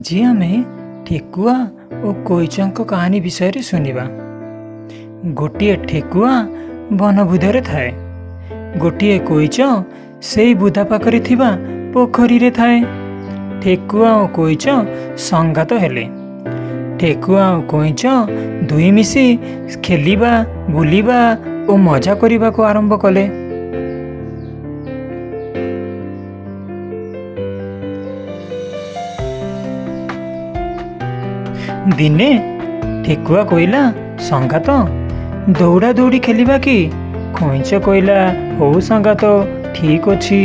ଆଜି ଆମେ ଠେକୁଆ ଓ କଇଁଚଙ୍କ କାହାଣୀ ବିଷୟରେ ଶୁଣିବା। ଗୋଟିଏ ଠେକୁଆ ବନବୁଦାରେ ଥାଏ। ଗୋଟିଏ କଇଁଚ ସେଇ ବୁଦା ପାଖରେ ଥିବା ପୋଖରୀରେ ଥାଏ। ଠେକୁଆ ଓ କଇଁଚ ସଙ୍ଗାତ ହେଲେ। ଠେକୁଆ ଓ କଇଁଚ ଦୁଇ ମିଶି ଖେଳିବା, ବୁଲିବା ଓ ମଜା କରିବାକୁ ଆରମ୍ଭ କଲେ। ଦିନେ ଠେକୁଆ କହିଲା, ସଙ୍ଗାତ, ଦୌଡ଼ା ଦୌଡ଼ି ଖେଳିବା କି? କଇଁଚ କହିଲା, ହଉ ସଙ୍ଗାତ, ଠିକ୍ ଅଛି,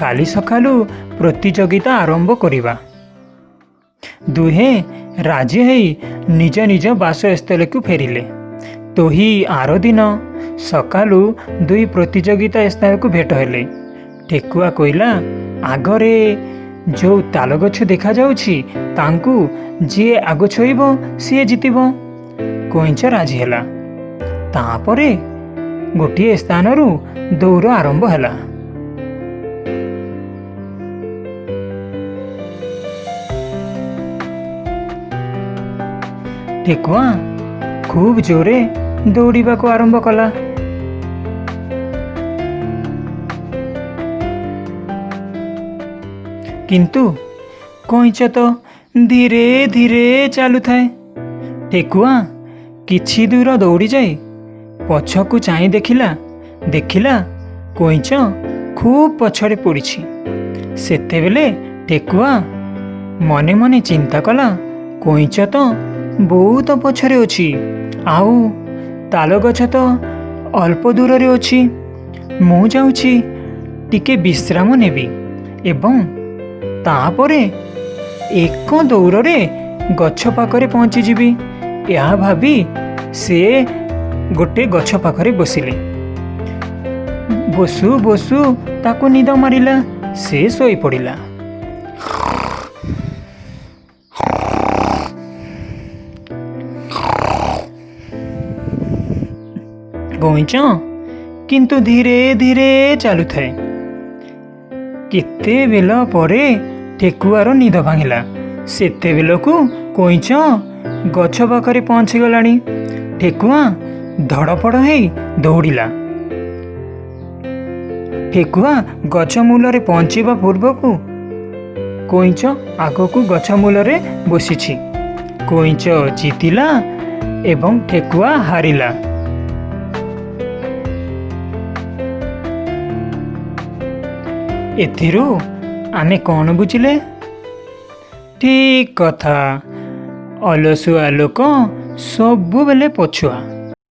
କାଲି ସକାଳୁ ପ୍ରତିଯୋଗିତା ଆରମ୍ଭ କରିବା। ଦୁହେଁ ରାଜି ହେଇ ନିଜ ନିଜ ବାସସ୍ଥଳୀକୁ ଫେରିଲେ। ତହିଁ ଆରଦିନ ସକାଳୁ ଦୁଇ ପ୍ରତିଯୋଗିତା ସ୍ଥାନକୁ ଭେଟ ହେଲେ। ଠେକୁଆ କହିଲା, ଆଗରେ ଯୋଉ ତାଳଗଛ ଦେଖାଯାଉଛି, ତାଙ୍କୁ ଯିଏ ଆଗ ଛୁଇଁବ ସିଏ ଜିତିବ। କଇଁଚ ରାଜି ହେଲା। ତାପରେ ଗୋଟିଏ ସ୍ଥାନରୁ ଦୌଡ଼ ଆରମ୍ଭ ହେଲା। ଠେକୁଆ ଖୁବ୍ ଜୋରେ ଦୌଡ଼ିବାକୁ ଆରମ୍ଭ କଲା। କିନ୍ତୁ କଇଁଚ ତ ଧୀରେ ଧୀରେ ଚାଲୁଥାଏ। ଠେକୁଆ କିଛି ଦୂର ଦୌଡ଼ିଯାଇ ପଛକୁ ଚାହିଁ ଦେଖିଲା କଇଁଚ ଖୁବ୍ ପଛରେ ପଡ଼ିଛି। ସେତେବେଳେ ଠେକୁଆ ମନେ ମନେ ଚିନ୍ତା କଲା, କଇଁଚ ତ ବହୁତ ପଛରେ ଅଛି, ଆଉ ତାଳଗଛ ତ ଅଳ୍ପ ଦୂରରେ ଅଛି। ମୁଁ ଯାଉଛି ଟିକେ ବିଶ୍ରାମ ନେବି ଏବଂ ତାପରେ ଏକ ଦୌଡ଼ରେ ଗଛ ପାଖରେ ପହଞ୍ଚିଯିବି। ଏହା ଭାବି ସେ ଗୋଟେ ଗଛ ପାଖରେ ବସିଲେ। ବସୁ ବସୁ ତାକୁ ନିଦ ମାରିଲା, ସେ ଶୋଇପଡ଼ିଲା। କଇଁଚ କିନ୍ତୁ ଧୀରେ ଧୀରେ ଚାଲୁଥାଏ। କେତେବେଳ ପରେ ଠେକୁଆର ନିଦ ଭାଙ୍ଗିଲା। ସେତେବେଳକୁ କଇଁଚ ଗଛ ପାଖରେ ପହଞ୍ଚିଗଲାଣି। ଠେକୁଆ ଧଡ଼ପଡ଼ ହେଇ ଦୌଡ଼ିଲା। ଠେକୁଆ ଗଛ ମୂଳରେ ପହଞ୍ଚିବା ପୂର୍ବକୁ କଇଁଚ ଆଗକୁ ଗଛ ମୂଳରେ ବସିଛି। କଇଁଚ ଜିତିଲା ଏବଂ ଠେକୁଆ ହାରିଲା। ଏଥିରୁ ଆମେ କ'ଣ ବୁଝିଲେ? ଠିକ୍ କଥା, ଅଳସୁଆ ଲୋକ ସବୁବେଳେ ପଛୁଆ।